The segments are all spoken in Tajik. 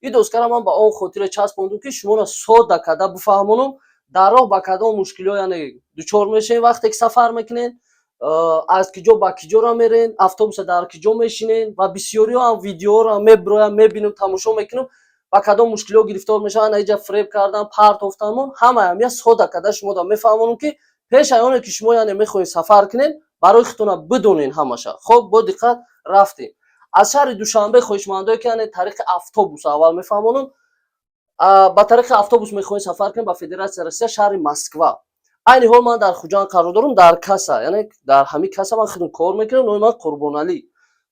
Ин доскара ман ба он хотире часпондум, ки шуморо содда карда бифаҳмонам, дар роҳ ба кадом мушкилиҳо, яъне, дучор мешавем, вақте ки сафар мекунед, аз киҷо ба киҷора мерен, автобуса дар киҷо мешинен. Ва бисёриҳо ҳам видеоро мебироям, мебинам, тамошо мекунам, ба кадом мушкилиҳо гирифтор мешаванд, аиҷа фиреб кардан, партофтанмон. Ҳамаи ҳамия содда карда шумода мефаҳмонам, ки пеш аз оне ки шумо, яъне, мехоҳед сафар кунед, барои худтона бидонен ҳамаша. Хоб, бо диққат рафтем. Аз шаҳри Душанбе хоҳишмандое ки, яъне, тариқи автобус, аввал мефаҳмонам, ба тариқи автобус мехоҳед сафар кунед ба Федератсияи Россия, шаҳри Москва. Айни ҳол ман дар Хуҷанд қарор дорам, дар касса, яъне дар ҳамин касса ман худам кор мекунам. Номи ман Қурбоналӣ.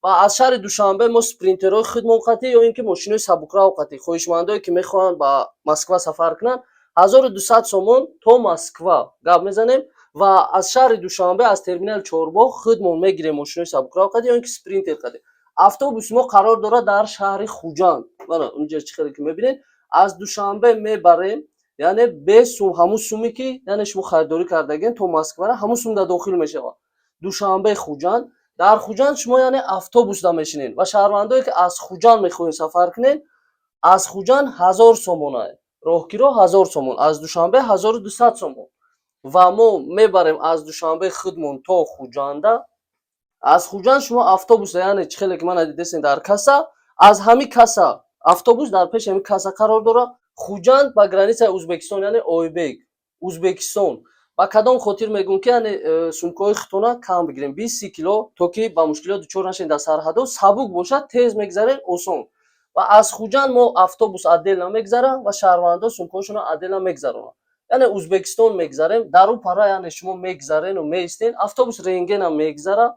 Ва аз шаҳри Душанбе мо спринтерҳои худмон қатӣ ё ин ки мошинои сабукрав қатӣ, хоҳишмандое ки мехоҳанд ба Москва сафар кунанд, 1200 сомон то Москва гап мезанем. Ва аз шаҳри Душанбе, аз терминали Чорбоғ худмон мегирем мошинои сабукрав қатӣ ё ин ки спринтер қатӣ. Автобуси мо қарор дорад дар шаҳри Хуҷанд. Мана унҷа, чӣ хеле ки мебинед, аз Душанбе мебарем, яъне бе сум, ҳамун суме ки, яъне, шумо харидорӣ кардагин то Москвара, ҳамун сум дар дохил мешавад. Душанбе — Хуҷанд. Дар Хуҷанд шумо, яъне, автобусда мешинед. Ва шаҳрвандое ки аз Хуҷанд мехоҳед сафар кунед, аз Хуҷанд 1000 сомона роҳкиро, 1000 сомон, аз Душанбе 1200 сомон. Ва мо мебарем аз Душанбе худмон то Хуҷанда. Аз Хуҷанд шумо автобуса, яъне, чӣ хеле ки мана дидесен дар касса, аз ҳамин касса, автобус дар пеши ҳамин касса қарор дорад. Хуҷанд ба границаи Ӯзбекистон, яъне Ойбек, Ӯзбекистон. Ба кадом хотир мегӯм, ки, яъне, сумкаҳои худтона кам бигирем, 20-30 кило, то ки ба мушкилиҳо дучор нашем дар сарҳадо, сабук бошад, тез мегзарем, осон. Ва аз Хуҷанд мо автобус отдельно мегзара ва шаҳрвандо сумкаҳошонро отдельно мегзаронанд. Яъне Ӯзбекистон мегзарем, дар ӯ пара, яъне, шумо мегзарену меистен, автобус рентгенам мегзара.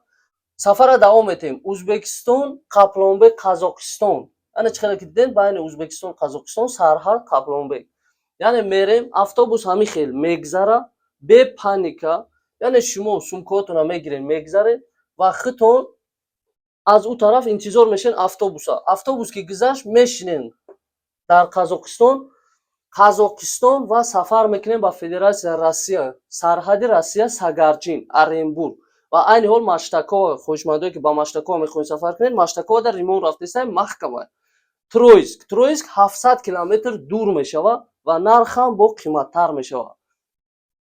Сафара давом метиҳем. Ӯзбекистон — Қаплонбек, Қазоқистон. Яъне, чӣ хеле ки дидем, байни Ӯзбекистон, Қазоқистон сарҳад Қаплонбек, яъне, мерем, автобус ҳамин хел мегзара, бе паника. Яъне, шумо сумкаҳотонро мегирен, мегзаред ва худтон аз ӯ тараф интизор мешавед автобуса. Автобус ки гузашт, мешинен дар Қазоқистон. Қазоқистон ва сафар мекунем ба Федератсияи Россия, сарҳади Россия, Сагарчин, Оренбург. Ва айни ҳол Маштакова, хоҳишмандое ки ба Маштакова мехоҳед сафар кунед, Маштакова дар ремонт рафтеста, маҳкама. Троицк. Троицк 700 километр дур мешавад ва нархам бо қиматтар мешавад.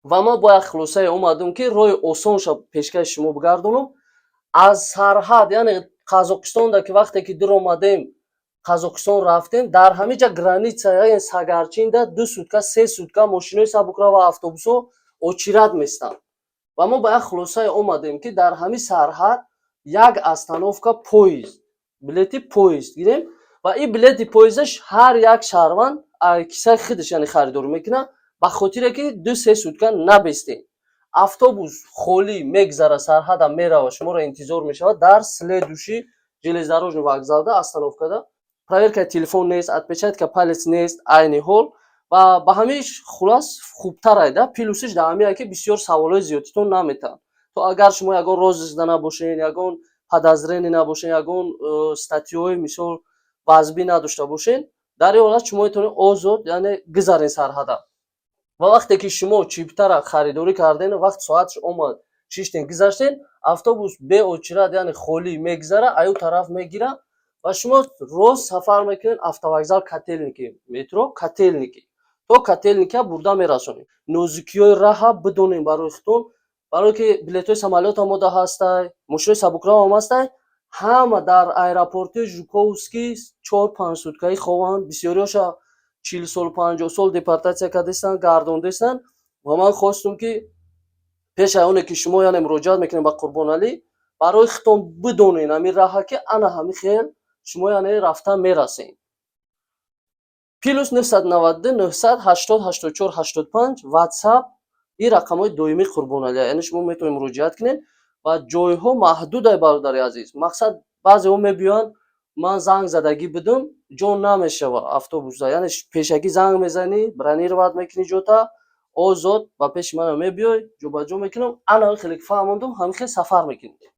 Ва ман бо як хулосае омадам, ки роҳи осонша пешкаши шумо бигардонам. Аз сарҳад, яъне Қазоқистонда ки вақте ки дур омадем, Қазоқистон рафтем, дар ҳамин ҷа граница, яъне Сагарчинда, 2 сутка, 3 сутка мошинои сабукра ва автобусҳо очередь местанд. Ва мо ба як хулосае омадем, ки дар ҳамин сарҳад як остановка поезд, билети поезд гирем. Ва ин билети поездаш ҳар як шаҳрванд кисаи худаш, яъне, харидорӣ мекунад, ба хотире ки 2-3 сутка набестем. Автобус холӣ мегзара, сарҳада мерава, шуморо интизор мешавад дар следующий железнодорожный вокзалда, остановкада. Проверкаи телефон нест, отпечатка палец нест айни ҳол. Ва ба ҳамиш хулас хубтарай да. Плюсиш дар ҳамие, ки бисёр саволҳои зиёдтитон наметаҳанд, то агар шумо ягон розыск да набошен, ягон подозрение набошен, ягон статьяҳои, мисол, вазбӣ надошта бошен. Дар ин ҳолат шумо метавонед озод, яъне, гузарен сарҳада. Ва вақте ки шумо чиптара харидорӣ карден, вақт соатш омад, шиштен, гузаштен, автобус бе очередь, яъне холӣ мегузара, аю тараф мегира ва шумо рост сафар мекунед. Автовокзал Котельники, метро Котельники, то Котельника бурда мерасонед. Нозукиҳои раҳа бидонем барои худтон, барое ки билетҳои самолёт омода ҳастай, мошинои сабукрав ҳам ҳастай. Ҳама дар аэропорти Жуковский 4-5 суткаӣ хованд. Бисёриҳоша 40 сол, 50 сол депортатсия кардастанд, гардондастанд. Ва ман хостум, ки пеш аз оне ки шумо, яъне, муроҷиат мекунед ба Қурбоналӣ, барои худтон бидонед ҳамин раҳа, ки ана ҳамин хел шумо, яъне, рафтан мерасед. +992 980 84 85 ватсап, ин рақамҳои доимии Қурбоналия, яъне шумо метавонед муроҷиат кунед. Ва ҷойҳо маҳдудай, бародари азиз. Мақсад, баъзеҳо мебиёянд, ман занг задагӣ будум, ҷо намешава автобуса. Яъне, пешакӣ занг мезанӣ, бронировать мекунӣ ҷота, озод ба пеши мана мебиёй, ҷобаҷо мекунам. Ана хеле ки фаҳмондум, ҳамин хел сафар мекунӣ.